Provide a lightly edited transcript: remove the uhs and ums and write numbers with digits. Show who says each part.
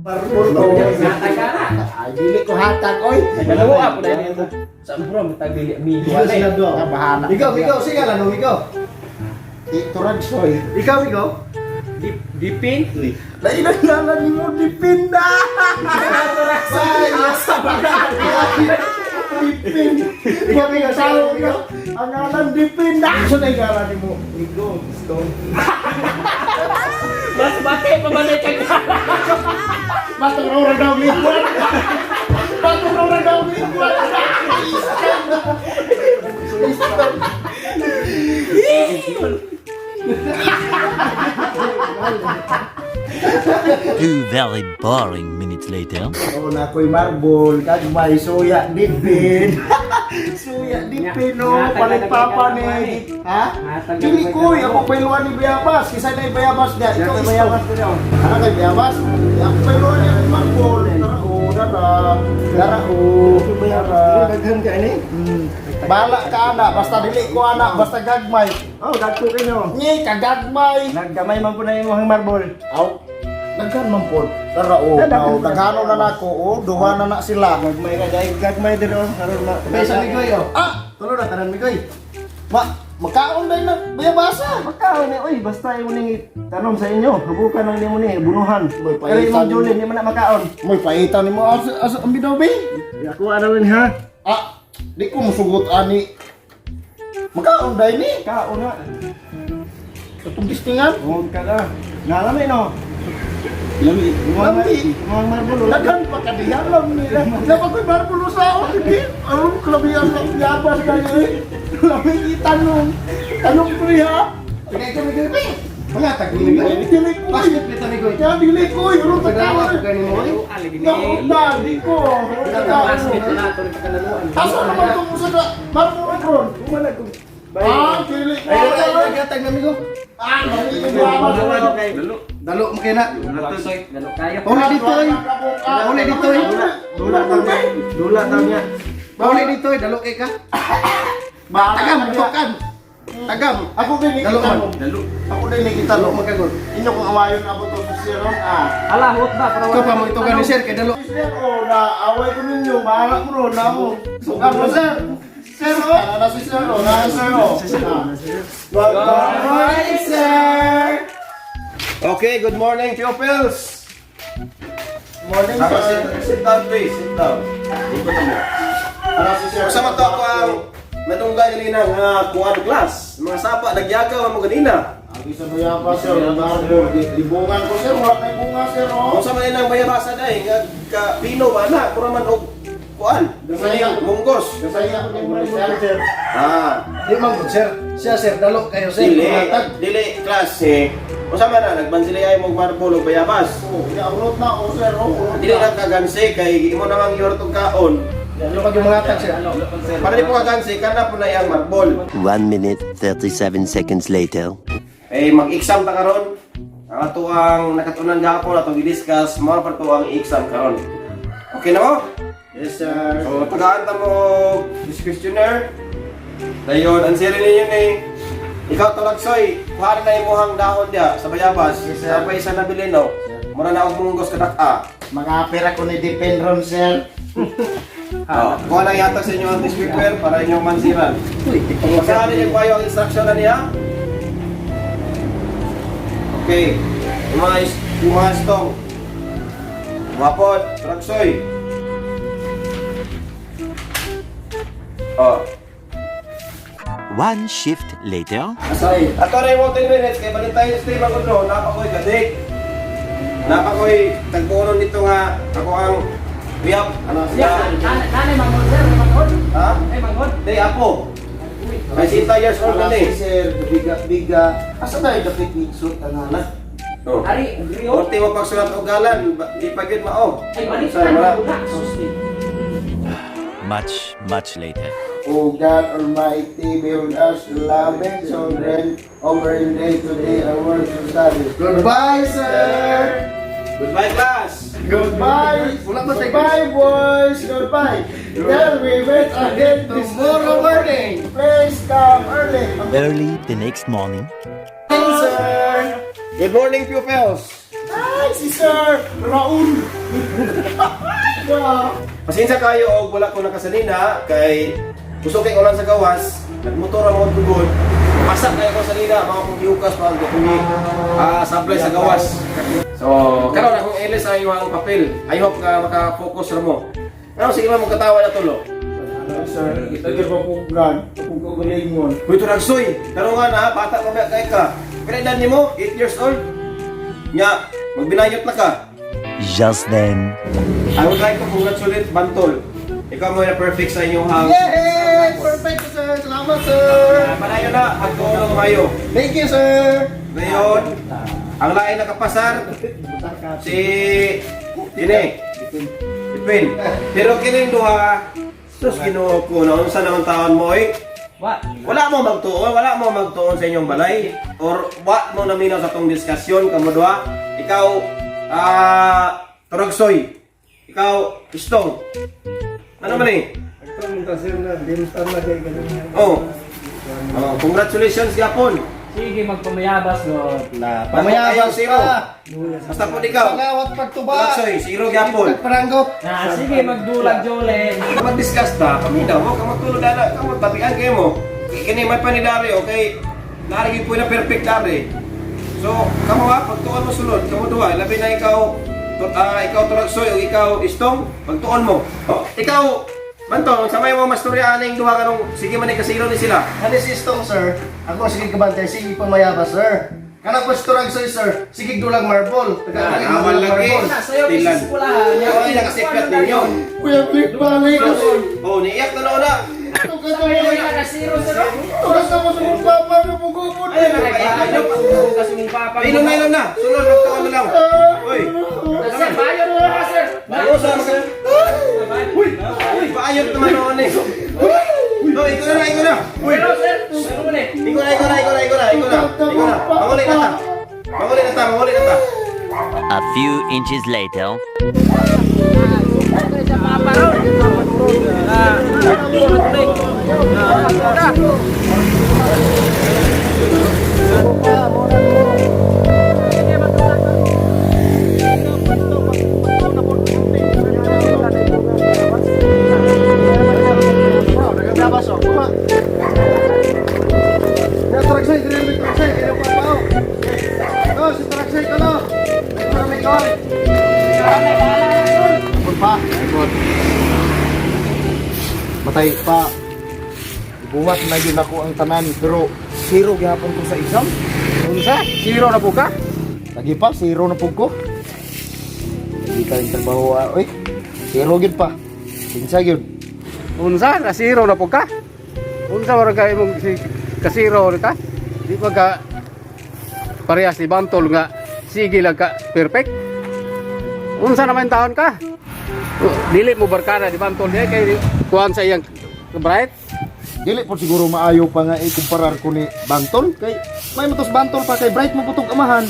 Speaker 1: Marble ko.
Speaker 2: Hatag ka na.
Speaker 1: Ay, dili ko hatag, oy.
Speaker 2: Dalawa ako na dito. Sa bro, matag dili amigo.
Speaker 3: Ikaw sila do.
Speaker 1: Ah, bahala.
Speaker 3: Ikaw, ikaw, sige lang, no, ikaw.
Speaker 1: Tito Ragsoy.
Speaker 3: Ikaw, ikaw.
Speaker 2: Dipin.
Speaker 1: Lain ang ngalan ni mo, Dipin na! Asa ba na? Dipin.
Speaker 3: Ikaw, ikaw, sige, ikaw.
Speaker 1: Ang ngalan, Dipin na!
Speaker 3: Gusto na yung ngalan ni mo. Ikaw, Stone.
Speaker 2: Mas bate pa ba na kag.
Speaker 1: Matong ra daw lingwan. Matong ra daw lingwan.
Speaker 4: Two very boring minutes later.
Speaker 1: Oo na ko'y marble, kagmay, suya, dipin. Suya, dipin, no. Palit papa ni. Ha? Dili ko'y, ako pailuan ni Bayabas. Kisa na Bayabas niya. Ikaw Bayabas ko niya. Ano kay Bayabas? Ako pailuan niya ni marble. Dara o, dara. Dara o, dara.
Speaker 3: Daghan ka ini.
Speaker 1: Bala ka ana, basta dili ko ana, basta gagmay.
Speaker 3: Oh, dagko kayo.
Speaker 1: Nyi, kagagmay.
Speaker 3: Nagkamay man po na yung marble.
Speaker 1: Aw, daghan man po. Dara o,
Speaker 3: Daghan.
Speaker 1: daghano na nako, o, duha na na sila.
Speaker 3: Gagmay ka dahil gagmay din oh. Karon na. Kay sa Migoy oh.
Speaker 1: Ah!
Speaker 3: Tulo na tanan Migoy.
Speaker 1: Ma, makaon din na bayabasa.
Speaker 3: Pagkaon ni oy, basta imo ning tanom sa inyo. Hubukan lang nimo ni bunuhan.
Speaker 1: May
Speaker 3: Pero imong
Speaker 1: paitan.
Speaker 3: Julin di man na makaon.
Speaker 1: May paitan nimo as as ang binabi.
Speaker 3: Di ako ano rin ha.
Speaker 1: Ah, di ko musugot ani. Makaon din ni.
Speaker 3: Kaon na.
Speaker 1: Katong gistingan.
Speaker 3: Huwag ka na. Nalami no.
Speaker 1: Lami.
Speaker 3: Lami. Mga marble. Oh.
Speaker 1: Daghan pa kadiha lang ni. Dapat ko'y marbulo sa ako hindi. Aron klabihan lang yabas kayo eh. Lami itanong. Tanong pre ha.
Speaker 3: Kaya ikaw Migoy pa. Mga tagli Migoy.
Speaker 1: Dili ko.
Speaker 3: Basket nito Migoy.
Speaker 1: Kaya dili ko. Aron
Speaker 3: Pagkawa
Speaker 1: takawa.
Speaker 3: ko kanimo oy.
Speaker 2: Aligi ni.
Speaker 1: Naku na, di ko. Aron takawa.
Speaker 2: Basket na to ni kanaluan.
Speaker 1: Asa naman itong usa ka marbulo ron?
Speaker 3: Kumala ko.
Speaker 1: Ah, dili ko.
Speaker 3: Ay, ay, ay, gatag na Migo.
Speaker 1: Ah, lami yung yabas.
Speaker 3: Dalo mo kay na.
Speaker 2: Laksoy, dalo kayo.
Speaker 3: Uli dito oy. Uli dito oy. Dula taw niya. Dula taw niya. Uli dito oy, dalo kay ka. Tagam, tukan. Tagam.
Speaker 1: Ako din
Speaker 3: Dalo man.
Speaker 1: itanong. Ako din
Speaker 3: Dalo
Speaker 1: itanong.
Speaker 3: magkagod.
Speaker 1: Inyo kong awayon abot to si Ron ah.
Speaker 2: Ala, hot ba para
Speaker 3: Ikaw pa mo ito gani sir kay dalo.
Speaker 1: Sir oh, na away ko ninyo, bahala ko ron na mo. Suka mo sir. Sir oh, na si sir oh, na sir oh. Good morning, sir.
Speaker 5: Okay, good morning, pupils.
Speaker 1: Morning,
Speaker 5: Have a
Speaker 1: sir.
Speaker 5: sit, sit down, please. Sit down. Ikot mo.
Speaker 1: Ano si sir?
Speaker 5: Kasama to ako ang natunggal ganina nga kuan class. Mga sapa, nagyagaw mo ganina.
Speaker 1: Agi sa bayaba sir, marble. Libungan ko sir, wala kay bunga sir oh.
Speaker 5: Kung sa man ilang bayabasa day, nga ka pino ba na, pura man og kuan.
Speaker 1: Dasaya.
Speaker 5: Munggos.
Speaker 1: Kasaya ko ni sir. Sir.
Speaker 5: Ah,
Speaker 3: Di man gud sir. Siya sir dalo kayo sir.
Speaker 5: dili,
Speaker 3: Matag.
Speaker 5: dili class eh. Unsa man na nagbansili ay mong marble og bayabas.
Speaker 1: Oh, iaurot na oh sir oh. Urot
Speaker 5: Dili
Speaker 1: na.
Speaker 5: na kagansi kay imo namang yortog kaon.
Speaker 3: Dalo kag yung mga tag sir.
Speaker 5: Para di po kagansi kana po na iyang marble.
Speaker 4: 1 minute, 37 seconds later.
Speaker 5: Eh, mag-exam ta karon. Ang ato ang nakatunan gahapon atong gi-discuss mao pa to ang exam karon. Okay na mo?
Speaker 3: Yes sir.
Speaker 5: So tagaan ta mo og this questionnaire. Dayon answer ninyo ni ikaw talagsoy, kuha na imuhang dahon diya sa bayabas.
Speaker 1: Yes, sir.
Speaker 5: Sa pa isa na bilin no. Mura na og munggos kadak-a.
Speaker 1: Mga pera ko ni depend ron sir.
Speaker 5: Oh, kuha lang yata sa inyo ang test paper para inyong mansiran. Basahan ninyo kayo ang instruction na niya. Okay. Yung mga stong. Mapod, traksoy. Oh.
Speaker 4: One shift later.
Speaker 3: Asay.
Speaker 5: Ato na yung 10 minutes kay Valentine's Day man kuno, napa ko'y gadik. Napa ko'y tagpunon dito nga ako ang uyab.
Speaker 1: Ano siya?
Speaker 2: Kanay manghod sir, manghod.
Speaker 5: Ha?
Speaker 2: Ay manghod.
Speaker 5: Day apo. May 60 years old na
Speaker 3: Wala
Speaker 5: ni.
Speaker 3: si sir, biga-biga. Asa tayo dapit ni suit ang anak?
Speaker 5: Oh.
Speaker 2: Ari, Rio.
Speaker 5: Ulti mo pagsulat og galan, di pa gyud mao.
Speaker 2: Ay balik
Speaker 5: Sa wala.
Speaker 2: na.
Speaker 4: Much, much later.
Speaker 1: O God Almighty, build us loving children over in day to day our work to study. Goodbye, sir!
Speaker 5: Goodbye class.
Speaker 1: Goodbye!
Speaker 3: Wala ba tayo-
Speaker 1: Goodbye, boys! Goodbye! Till we meet again
Speaker 3: Tomorrow morning.
Speaker 1: Please come early.
Speaker 4: Early the next morning.
Speaker 1: Sir!
Speaker 5: Good morning pupils.
Speaker 1: Ay, si Sir Raul. Yeah.
Speaker 5: Pasensya kayo og wala ko nakasalina kay gusto kay ulan sa gawas, nagmotor ang mga tugod. Pasak kayo ko salina, mga kong gihukas pa ang kung sablay sa gawas. So, karon akong ilis ang iyong papel. I hope nga maka-focus ra mo. Ano sige man mo katawa na tulo.
Speaker 1: Ano, sir, ito yung papugan. Kung kagalingon.
Speaker 5: Uy, Turagsoy, karon nga na bata pa ba kay ka. Pero edad nimo 8 years old. Nya, magbinayot na ka.
Speaker 4: Just then.
Speaker 5: I would like to congratulate Bantol. Ikaw mo na perfect sa inyong hang.
Speaker 3: Yay! Perfect, sir! Salamat, sir!
Speaker 5: Palayo na, pagtuon kayo.
Speaker 3: Thank you, sir!
Speaker 5: Ngayon, ang lain nakapasar, si Dine, Ipin. Pero kining duha, sus Ginoo ko, naunsa na ang taon mo eh.
Speaker 2: Wa.
Speaker 5: Wala mo magtuon sa inyong balay or wa mo naminaw sa tong diskusyon kamo duha. Ikaw Turagsoy. Ikaw Istong. Ano man eh? Oh. Oh, congratulations gyapon.
Speaker 2: Sige, magpamayabas no.
Speaker 3: Na, pamayabas
Speaker 5: Zero.
Speaker 3: pa!
Speaker 5: Basta po ikaw.
Speaker 3: Pangawat pagtuba!
Speaker 5: Turagsoy, zero gyapon.
Speaker 3: Pagparanggot!
Speaker 2: Na, sige, magdulag jole.
Speaker 5: Mag-discuss ta, kami daw mo, kamo tulog na, kamo tabian kayo mo. Kini may panidari, okay? Naarigin po na perfect dari. So, kamo ha, pagtuon mo sulod, kamo duha, labi na ikaw, ikaw Turagsoy o ikaw Istong, pagtuon mo. Oh, ikaw, Bantong, sa may mo mastorya aning duha kanong sige man kasiro ni sila.
Speaker 3: Ano si Istong, sir? Ako, sige kabantay, sige pamayabas, sir. Kanang pasturag sir, sir. Sige dulang marble.
Speaker 5: Ah,
Speaker 3: Taga
Speaker 5: awal lagi.
Speaker 3: marble.
Speaker 2: Na, sayo
Speaker 5: Tilan.
Speaker 2: kisis pulahan.
Speaker 5: Ay, nakasikat ninyo.
Speaker 1: Kuya Blake, balik.
Speaker 5: Oh, niiyak na na.
Speaker 2: Nakasiro sir.
Speaker 1: Turas na mo sa mong papa na pugupod.
Speaker 5: Ay, nakaiyak na.
Speaker 2: Kasi mong papa.
Speaker 5: Inom na, inom na. Sulod, magtuon na lang. Uy.
Speaker 2: Sir, bayad mo ka sir.
Speaker 5: Ano sa Uy! Uy! Paayot naman noon eh. No, ikaw na, ikaw na. Uy!
Speaker 2: Pero sir, ano mo na eh?
Speaker 5: Ikaw na, ikaw na, ikaw na, ikaw na, ikaw na. Ikaw na. Manguli na ta. Manguli na ta, manguli na ta.
Speaker 4: A few inches later.
Speaker 2: Sa papa ron.
Speaker 3: Nagabas, oh. Kuma. Ya, Turagsay, dili mi Turagsay, kaya pa pa. Oh, si Turagsay ko no. Ay, para may gol.
Speaker 1: Ipon pa. Ipon. Matay pa. Ibuwat na yun ako ang tanan pero zero gihapon ko sa exam.
Speaker 2: Unsa? Zero na po ka?
Speaker 1: Lagi pa, zero na pug ko. Hindi ka yung trabaho, ah. Uy, zero gyud pa. Kinsa gyud.
Speaker 6: Unsa na zero na po ka? Unsa man ka imong si kasiro na ka? Di ba ka parehas ni Bantol nga sige lang ka perfect? Unsa naman taon ka? Oh, dili mo barkada ni Bantol niya kay kuan sa iyang bright.
Speaker 1: Dili po siguro maayo pa nga ikumparar ko ni Bantol kay may matos Bantol pa kay bright mo putong amahan.